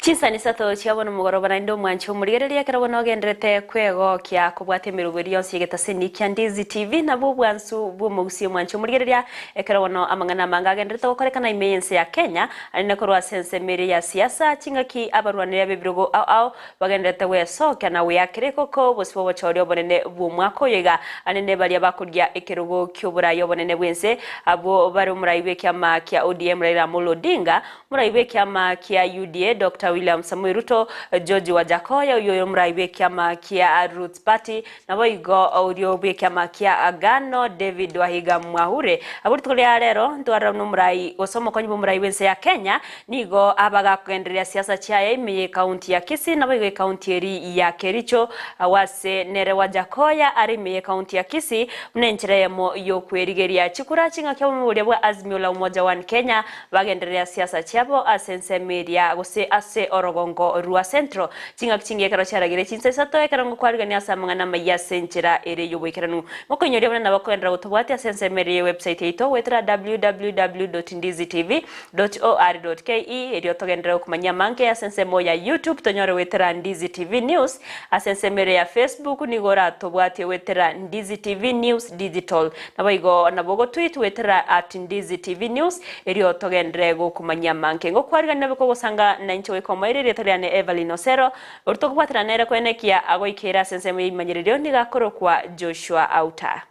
Chinsani isato chia bono mogoroba naende omwanche omorigereria ekero bono ogenderete kwegokia kobwata emerogo eria yonsi y'egetaseni kia Ndizi TV nabwo obwansu bw'omogusi omwanche omorigereria ekero bono amang'ana amange agenderete gokorekana ime y'ense ya Kenya anene korwa ase ensemo eria ya siasa chingaki abarwaneri ab'ebirogo ao ao Bagendererete gwesokia na gweakera ekoko bosio bw'obochori obonene bw'omwaka oyo iga, anene baria bakoria ekerogo ki'oborai obonene bw'ense, abwo bare omorai bw'ekiama kia ODM Raila Amolo Odinga, omorai bw'ekiama kia UDA Doctor William Samoei Ruto, George Wajackoyah oyio ore omorai bw'ekiama kia Roots Party, Naboigo oria bw'ekiama kia Agano, David Wahiga Mwahure. Abwo rituko ria rero ntwarora buna omorai gose omokonyi bw'omorai bw'ense ya Kenya nigo aba gakogendereria siasa chiaye ime y'ekaunti ya Kisii naboigo ekaunti eri ya Kericho agwo ase nere Wajackoyah are ime y'ekaunti ya Kisii buna enchera eyemo y'okwerigeria chikura ching'aki obomo boria bwa Azimio la Umoja One Kenya bagendereria siasa chiabo ase ensemo eria gose ase orogongo rwa Central Chingaki chingiya ekero chiaragire chinsa isato, ekero ngokwarigania ase amang'ana amayia ase enchera ere y'oboikeranu. Mokoinyoria buna nabo kogenderera gotobwatia ase ensemo ere ye website yaito goetera www.ndizitv.or.ke erio togenderere gokomanyia amange ase ensemo ya YouTube tonyore goetera Ndizi TV News ase ensemo ere ya Facebook nigo oratobwatie goetera Ndizi TV News Digital Naboigo nabo ogotweet goetera at Ndizi TV News, erio togenderere gokomanyia amange. Ngokwarigania nabe kogosanga nainche goika omoerio erieta riane Evelyn Osero, oria tokobwatana nere koenekia agoikeire ase ensemo y'ebimanyererio nigo akorokwa Joshua Auta.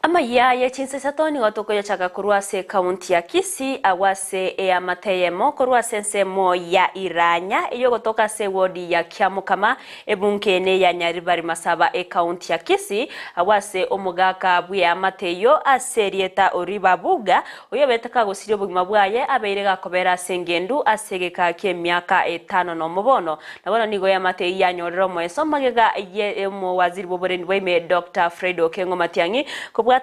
Amayia ye chinsa isato nigo tokoyachaka korwa ase ekaunti ya Kisii agwo ase eamate eyemo korwa ase ensemo ya Iranya eyogotoka ase ewodi ya Kiamokama ebunge ene ya Nyaribari Masaba ekaunti ya Kisii agwo ase omogaka bw'eamate eyio ase erieta Oriba Buga oyobete kagosiria obogima bwaye abeire gakobera ase engendu ase egeka ki'emiaka etano nomo bono Na bono nigo eamate eyio yanyorire omoeso magega ye omowaziri bw'oborendi bwa ime Doctor Fred Okengo Matiang'i kobwatana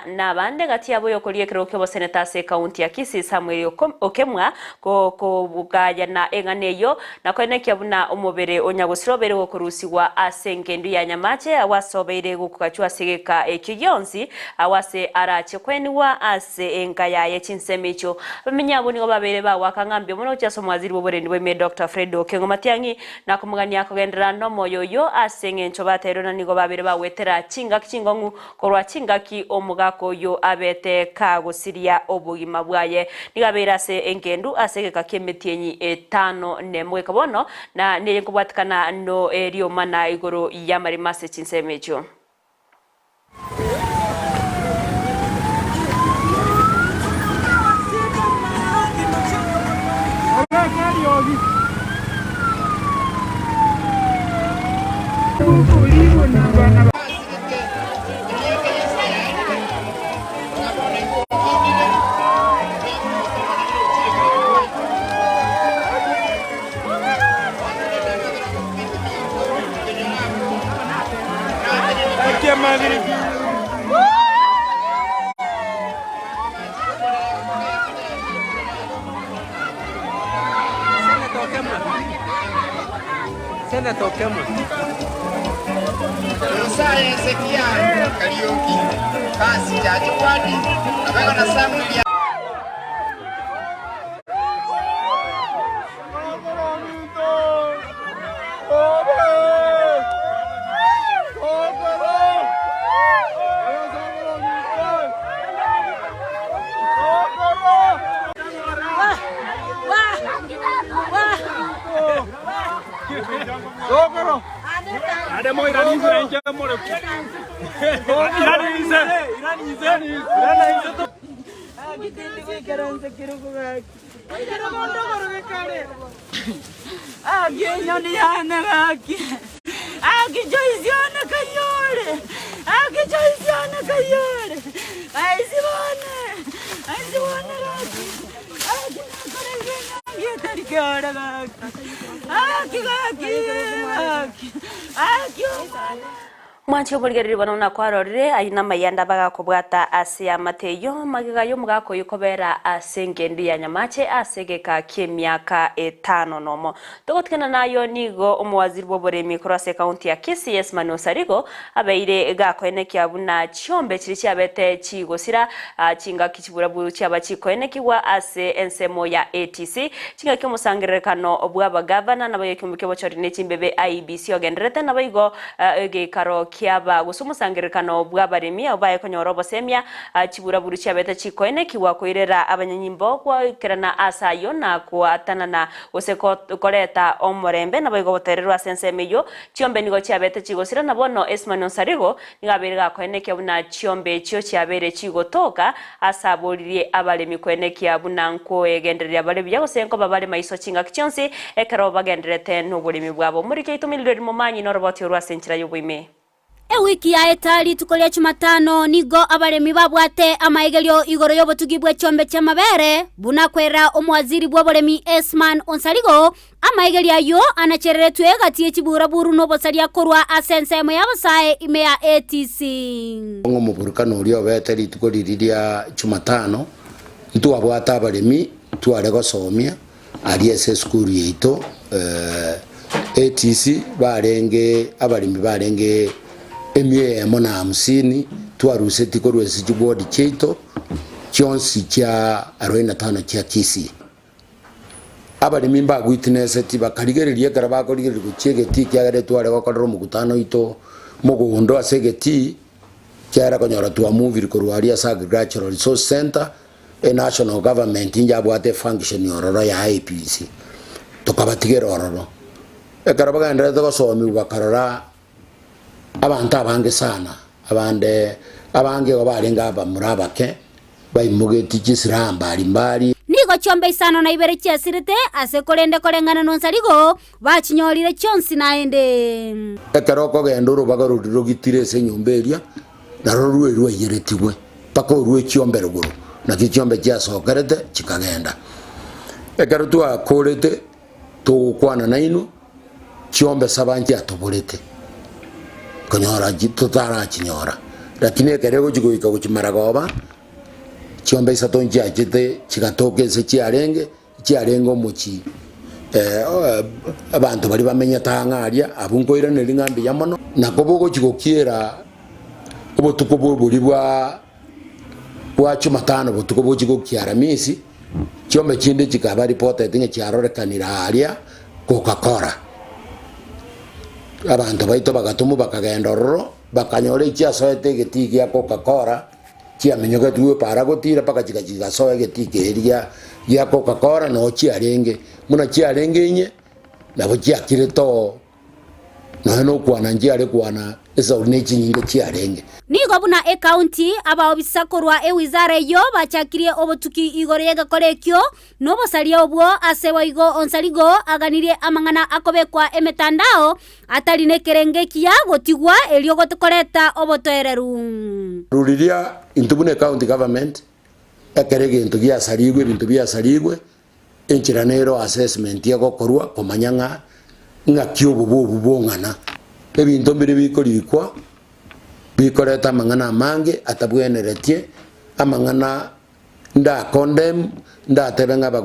nabande gati yabo oyokoria ekerogo ki'oboseneta ase ekaunti ya Kisii Samuel Okemwa kogayana eng'ana eyio na koenekia buna omobere o nyagosira obeire gokorusigwa ase engendu ya Nyamache agwo ase obeire gokogachwa ase egeka ekio gionsi agwo ase arache koenigwa ase enka yaye chinsemo echio Abamenyi abwo nigo babeire bagoaka ng'a mbuya mono gochia ase omwaziri bw'oborendi bwa ime Doctor Fred Okengo Matiang'i na komogania kogenderera nomoyo oyio ase eng'encho bateirwe na nigo babeire bagoetera chingaki chingong'u korwa chingaki omogaka oyio abete kagosiria obogima bwaye. Nigo abeire ase engendu ase egeka ki'emetienyi etano nemo goika bono na neye nkobwatikana no eriomana igoro y'amaremo ase chinsemo echio. Nyasae Hezekia Kariuki, Pasi Jaji Wadi, Abego na Samuel. Gaki enyoni yane gaki, gaki Joyce one kayore, gaki Joyce one kayore, aisi bone, aisi bone gaki, gaki nakoreire enyangi etari kere gaki, gaki gaki gaki, gaki omwana. Mwanche oborigereria bono buna kwarorire, ayio namayanda bagakobwata ase amate eyio, magega y'omogaka oyio kobera ase engendu ya nyamache ase egeka ki'emiaka etano nomo. Togotigana nayio nigo omowaziri bw'oboremi korwa ase ekaunti ya Kisii Esmani Osarigo abeire gakoenekia buna chiombe chiria chiabete chigosira chingaki chiburaburu chiaba chikoenekigwa ase ensemo ya ATC chingaki omosangererekano bw'abagavana naboigo ekeombe ki'obochori ne chimbebe IEBC ogendererete naboigo Egeikaro kiaba gose omosangererekano bw'abaremi abwo baye konyora obosemia, chiburaburu chiabete chikoenekigwa koirera abanyanyimbo goikerana ase ayio na koatanana gose koreta omorembe, naboigo obotoereru ase ensemo eyio. Chiombe nigo chiabete chigosira, na bono Esimoni Onsarigo nigo abeire gakoenekia buna chiombe echio chiabeire chigotoka ase aboririe abaremi koenekia buna nkoegendereria bare buya gose nkoba bare maiso chingaki chionsi ekero bagendererete noboremi bwabo. Omoriki oito Mildred Momanyi noroboti orwo ase enchera y'oboime. Ewiki yaeta rituko ria Jumatano nigo abaremi babwate amaegerio igoro y'obotugi bwe chiombe chi'amabere, buna kwerera omowaziri bw'oboremi Esman Onsarigo, amaegerio ayio anachereretwe gati ye chiburaburu n'obosaria korwa ase ensemo y'abasae ime ya ATC. Ng'a omoburukano oria obete rituko riria ria Jumatano, ntwabwate abaremi tware gosomia aria ase esukuru yaito ATC barenge abaremi barenge emia eyemo na hamsini twaruseti korwa ase chiward chiaito chionsi chia arobaini na tano chia Kisii. Abaremi mbagwitineseti bakarigereria ekero bakorigereria gochia egetii ekiagera etware gokorera omokutano oito mogondo ase egetii ekiagera konyora twamuvire korwa aria ase Agricultural Resource Centre E national government njabwate efunction ororo ya IEBC, tokabatigera ororo. Ekero bagendererete gosomiwa bakarora abanto abange sana, abande abange igo barenge abamura abake, baimogetie chisilaha mbari mbari. Nigo chiombe isano na ibere chiasirete ase korende koreng'ana nonsarigo, bachinyorire chionsi naende. Ekero okogenda orobaga roria rogitire ase enyomba eria, Naroro rweri rwaiyeretigwe mpaka orue chiombe rogoro, nakio chiombe chiasokerete chikagenda. Ekero twakorete togokwana nainwe, chiombe saba nchiatoborete, konyora totarachinyora, lakini ekero egochi goika gochia maragoba, chiombe isato nchiachete chigatoka ense chiarenge, chiarenge omochie abanto baria bamenyete ang'e aria, abwo nkoiraneria ng'a mbuya mono. Nako bogochia gokiera obotuko bw'oboria bwa bwa Jumatano botuko bochia gokia Aramisi, chiombe chinde chikaba reported ng'a chiarorekanire aria Coca-Cola. Abanto baito bagatomwa bakagenda ororo, bakanyora echiasoete egetii gia Coca-Cola. Chiaminyogetigwe epaara gotiira mpaka chigachia chigasoa egetii keria gia Coca-Cola noo chiarenge. Buna chiarenge inye, nabo chiakirete oo, nonya na okwana nchiare kwana esauri ne chinyinga chiarenge. Nigo buna ekaunti, abaobisa korwa ewizara eyio bachakirie obotuki igoro y'egekora ekio, na obosaria obwo ase boigo Onsarigo aganirie amang'ana akobekwa emetandao atari nekerengo ekiya gotigwa erio koreta obotoereru. Riria intwe buna ecounty government ekero egento giasarigwe ebinto biasarigwe enchera nero assessment egokorwa komanya ng'a ng'aki obobe obu bong'ana. Ebinto mbire bikorikwa bikoreta amang'ana amange atabweneretie amang'ana nda condemn ndatebe ng'a abagusi.